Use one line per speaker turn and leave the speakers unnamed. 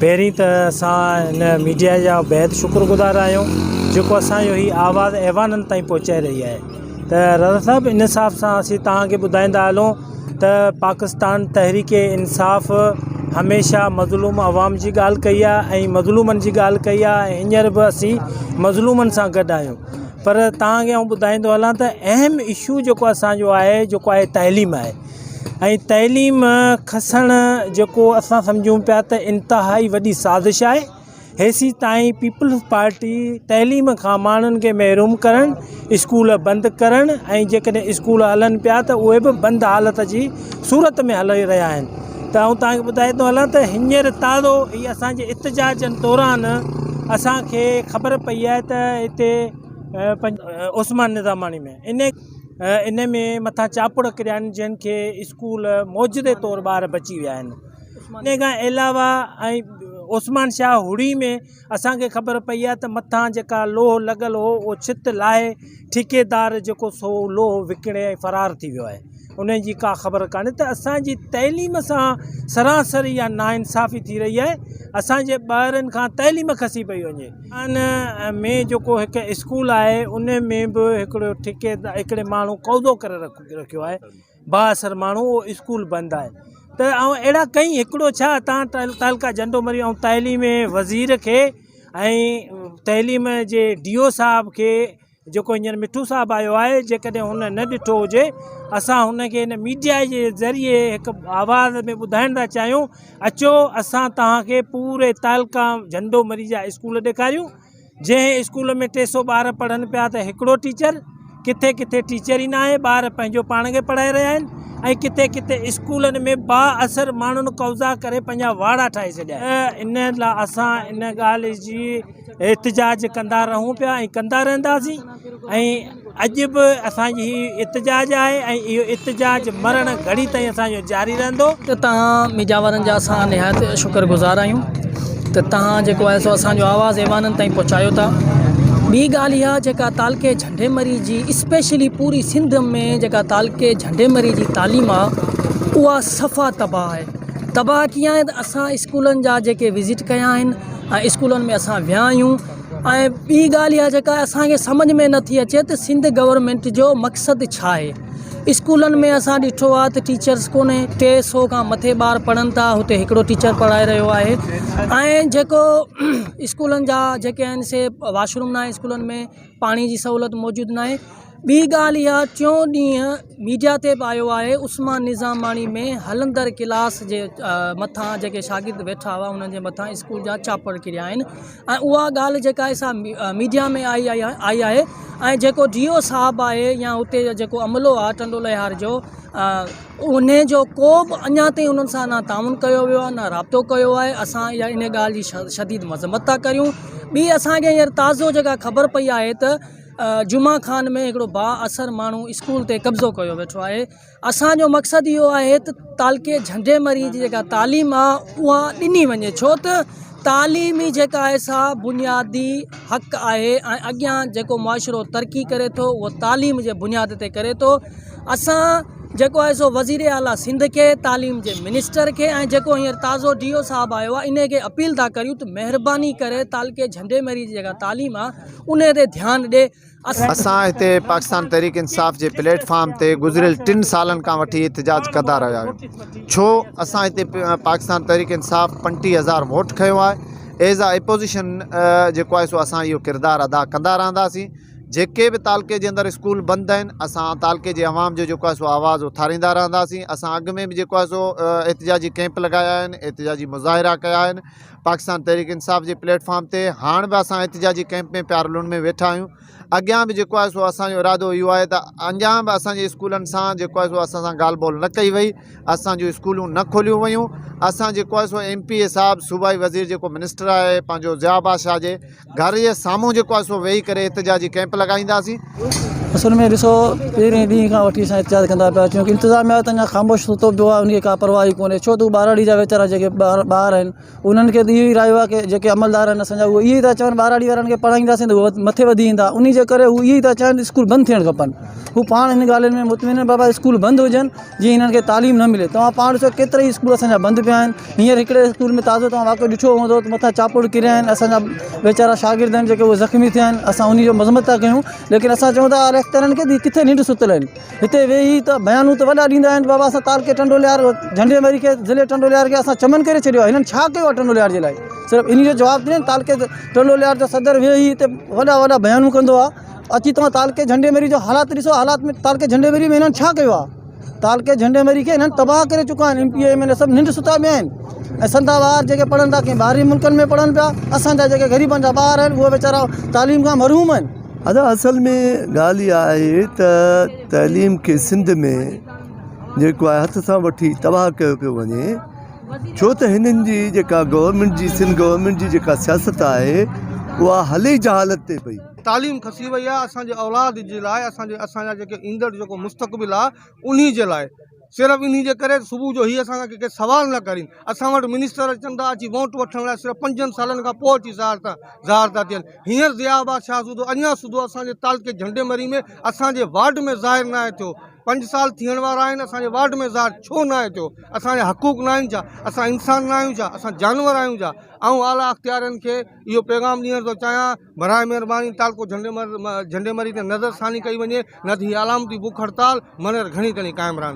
پهرين ته اسان هن ميڊيا جا بيحد شڪر گذار آهيون جيڪو اسان جو هي آواز ايوانن تائين پهچائي رهي آهي ته رضا صاحب ان حساب سان اسين توهان کي ٻڌائيندا هلون ته پاڪستان تحريڪ انصاف هميشه مظلوم عوام جي ڳالهه ڪئي آهي ۽ مظلومن جي ڳالهه ڪئي آهي ۽ هينئر به اسين مظلومن سان گڏ آهيون پر توهان کي آئون ٻڌائيندو هلان ته اهم اشو جيڪو اسانجو آهي جيڪو آهي تعليم آهي ۽ تعليم کسڻ جيڪو اسان سمجهون پيا ته انتهائي وڏي سازش آهي هيسي تائين پيپلز پارٽي تعليم کان ماڻهن کي محروم ڪرڻ اسڪول بند ڪرڻ ۽ جيڪڏهن اسڪول هلن پيا ته اهي به بند حالت جي صورت ۾ هلي رهيا آهن ته آئون توهان کي ٻڌائي ٿو هلان ته هينئر تازو هي اسانجي احتجاجن دوران اسانکي خبر پئي آهي ته هتي عثمان نظاماڻي ۾ ان ان ۾ مٿان چاپڙ ڪريا آهن جن کي اسڪول معجزي طور ٻار بچي ويا آهن ان کان علاوه ۽ عثمان شاهه هڙي ۾ اسانکي خبر پئي آهي ته مٿان جيڪا لوهه لڳل هو اهو ڇت لاهي ٺيڪيدار جيڪو سو لوهه وڪڻي ۽ فرار ٿي ويو آهي ان جي ڪا خبر ڪانهي ته اسانجي تعليم سان سراسر اها ناانصافي ٿي رهي آهي اسانجي ٻارن کان تعليم کسي پئي وڃي ان ۾ جيڪو هڪ اسڪول آهي ان ۾ به هڪڙو ٺيڪي هڪڙي ماڻهو قبضو ڪري رکيو آهي بااثر ماڻهو اهو اسڪول بند آهي ته آئون اهڙا ڪئي هڪڙو ڇا تان تعلقه جهنڊو مري آئون تعليمي وزير کي ۽ تعليم جي ڊي او صاحب کي جيڪو هينئر مٺو صاحب آيو آهي جيڪڏهن هن نه ڏٺو هجي اسان هن کي هن ميڊيا جي ذريعي هڪ آواز ۾ ٻڌائڻ ٿا چاهيون اچو اسان توهان کي پوري تعلقه جهنڊو مري جا اسڪول ڏيکاريون جنهن اسڪول ۾ ٽي سو ٻار پڙهن پيا ته هڪڙو ٽيچر ڪٿي ڪٿي ٽيچر ئي ناهي ٻار پنهنجو پاڻ کي پڙهائي رهيا آهن ۽ ڪٿي ڪٿي اسڪولن ۾ با اثر ماڻهن قبضا ڪري پنهنجا واڙا ٺاهي ڇڏيا آهن ان لاء اسان ان ڳالهه جي احتجاج ڪندا رهون پيا ۽ ڪندا رهنداسين ۽ اڄ به اسانجي هي احتجاج آهي ۽ اهو احتجاج مرڻ گهڙي تائين اسانجو جاري رهندو.
ته توهان ميڊيا وارن جا اسان نهايت شڪر گذار آهيون ته توهان جيڪو آهي سو اسانجو آواز ايوانن تائين پهچايو ٿا ٻي ڳالهه اها جيڪا تعلقي جهنڊي مري جي اسپيشلي پوري سنڌ ۾ جيڪا تعلقي جهنڊي مري جي تعليم آهي اها صفا تباهه آهي تباهه ڪيئن آهي ته اسان اسڪولن جا جيڪي وزٽ ڪيا آهن ۽ اسڪولن ۾ اسان ويا آهيون ۽ ٻي ڳالهه اها جيڪا اسان کي سمجهه ۾ نٿي اچي ته سنڌ گورنمينٽ جو مقصد ڇا آهي اسڪولن ۾ اسان ڏٺو آهي ته ٽيچرس ڪونهي 300 کان مٿي ٻار پڙهن ٿا هتي هڪڙو ٽيچر پڙهائي رهيو آهي ۽ جيڪو اسڪولن جا جيڪي آهن سي واش روم ناهي اسڪولن ۾ پاڻي جي سهولت موجود ناهي ٻي ڳالهه اها ٽيون ڏينهن ميڊيا تي به آيو آهي عثمان نظاماڻي ۾ هلندڙ ڪلاس جي مٿان جيڪي شاگرد ويٺا هئا انهن جي مٿان اسڪول جا چاپڙ ڪريا آهن ۽ اها ڳالهه جيڪا آهي سا ميڊيا ۾ آئي آئي آهي ۽ جيڪو ڊي او صاحب آهي يا اتي جو جيڪو عملو آهي ٽنڊو لهيار جو انهي جو ڪو به اڃا تائين انهن سان نه تعاون ڪيو ويو آهي نه رابطو ڪيو آهي اسان اها ان ڳالهه جي شديد مذمت ٿا ڪريون ٻي اسان کي هينئر تازو جيڪا خبر پئي آهي ته جمعه خان ۾ هڪڙو با اثر ماڻهو اسڪول تي قبضو ڪيو ويٺو آهي اسان جو مقصد اهو آهي ته تعلقي جهنڊي مري جي جيڪا تعليم آهي اها ڏني وڃي ڇو ته تعليم ئي جيڪا آهي سا بنيادي حق آهي ۽ اڳيان جيڪو معاشرو ترقي ڪري ٿو اهو تعليم جي بنياد تي ڪري ٿو اسان جيڪو آهي سو وزير اعليٰ سنڌ کي تعليم جي منسٽر کي ۽ جيڪو هينئر تازو ڊي او صاحب آيو آهي ان کي اپيل ٿا ڪريون ته مهرباني ڪري تعلقي جهنڊي مري جي جيڪا تعليم آهي انهي تي ڌيان ڏي.
اسان هتي پاڪستان تحريڪ انصاف جي پليٽ فارم تي گذريل ٽن سالن کان وٺي احتجاج ڪندا رهيا آهيون ڇو اسان هتي پاڪستان تحريڪ انصاف 35 هزار ووٽ کنيو آهي ايز آ اپوزيشن جيڪو آهي سو اسان اهو ڪردار ادا ڪندا رهنداسين جيڪي به تعلقي جي اندر اسڪول بند آهن اسان تعلقي جي عوام جو جيڪو آهي سو آواز اٿاريندا رهنداسين اسان اڳ ۾ به جيڪو آهي سو احتجاجي ڪيمپ لڳايا آهن احتجاجي مظاهرا ڪيا آهن پاڪستان تحريڪ انصاف جي پليٽ فارم تي هاڻ به اسان احتجاجي ڪئمپ ۾ پيارلون ۾ ويٺا آهيون اڳيان به جيڪو آهي سو اسان جو ارادو اهو آهي ته اڃا به اسان جي اسڪولن سان جيڪو آهي سو اسان سان ڳالهه ٻولهه نه ڪئي وئي اسان جون اسڪولون نه کوليون ويون اسان جيڪو آهي سو ايم پي اي صاحب صوبائي وزير جيڪو منسٽر آهي پنهنجو ضياء بادشاهه جي گهر جي سامهون جيڪو آهي سو ويهي ڪري احتجاجي ڪئمپ لڳائينداسين.
اصل ۾ ڏسو پهرين ڏينهن کان وٺي اسان احتجاج ڪندا پيا اچون انتظاميا ته اڃا خاموش ستو پيو آهي ان کي ڪا پرواهه ئي ڪونهي ڇو ته ٻهراڙي جا ويچارا جيڪي ٻار ٻار آهن انهن کي ته اهو ئي رايو آهي ڪي جيڪي عملدار آهن اسان جا اهي اهي ئي ٿا چون ٻهراڙي وارن کي پڙهائينداسين ته اهي مٿي وڌي ايندا ان جي ڪري هو اهي ئي ٿا چاهين اسڪول بند ٿيڻ کپن هو پاڻ ان ڳالهين ۾ مطمئن آهن بابا اسڪول بند هجن جيئن هنن کي تعليم نه ملي توهان پاڻ ڏسو ڪيترا ئي اسڪول اسان جا بند پيا آهن هينئر هڪڙي اسڪول ۾ تازو توهان واقعو ڏٺو هوندو ته مٿان چاپڙ ڪريا آهن اسان جا ويچارا شاگرد آهن جيڪي اهي زخمي ٿيا آهن اسان انهي جو مذمت ٿا ڪيون ليڪن اسان چئون ٿا اعليٰ اختيارن کي ته هي ڪٿي ننڊ ستل آهن هتي ويهي ته بيانون ته وڏا ڏيندا آهن بابا اسان تعلقي ٽنڊو الهيار جهنڊي مري کي ضلعي ٽنڊو الهيار کي اسان چمن ڪري ڇڏيو آهي هنن ڇا ڪيو آهي ٽنڊو الهيار جي لاء صرف انهي جو جواب ڏين تعلقي ٽنڊو الهيار جو صدر ويهي هتي وڏا وڏا بيانون ڪندو آهي اچي توهان تعلقي جهنڊي مري جو حالات ڏسو حالات ۾ تعلقي جهنڊي مري ۾ هنن ڇا ڪيو آهي تعلقي جهنڊي مري کي هنن تباهه ڪري چڪا آهن M P A M N A سڀ ننڊ ستا پيا آهن ۽ سندا ٻار جيڪي پڙهن ٿا ڪنهن ٻاهرين ملڪن ۾ پڙهن پيا اسان جا جيڪي غريبن جا ٻار آهن اهي ويچارا تعليم کان محروم آهن.
ادا اصل ۾ ڳالهه اها آهي ته تعليم کي سنڌ ۾ جيڪو آهي هٿ سان وٺي تباهه ڪيو پيو وڃي ڇو ته هنن جي جيڪا گورنمينٽ جي سنڌ گورنمينٽ جي جيڪا سياست آهي اها هلي جهالت تي پئي.
تعليم کسي وئي آهي اسان جي اولاد جي لاء اسان جي اسان جا جيڪي ايندڙ جيڪو مستقبل آهي انهي جي لاء صرف انهي جي ڪري صبح جو هي اسان کان ڪي سوال نه ڪرين اسان وٽ منسٽر اچن ٿا اچي ووٽ وٺڻ لاء صرف پنجن سالن کان پوء اچي ظاهر ٿا ظاهر ٿا ٿين هينئر ضياء آباد شاهه سوڌو اڃا سوڌو اسان جي تعلقي جهنڊي مري ۾ اسان جي وارڊ ۾ ظاهر ناهي ٿيو پنج سال ٿيڻ وارا آهن اسان جي وارڊ ۾ ظاهر ڇو ناهي ٿيو اسان جا حقوق ناهن ڇا اسان انسان ناهيون ڇا اسان جانور آهيون ڇا آئون اعليٰ اختيارين کي اهو پيغام ڏيڻ ٿو چاهيان براء مهرباني تعلقو جهنڊي مري تي نظر ثاني ڪئي وڃي نه ته هي علامتي بک هڙتال منر گهڻي تڻي قائم رهندي.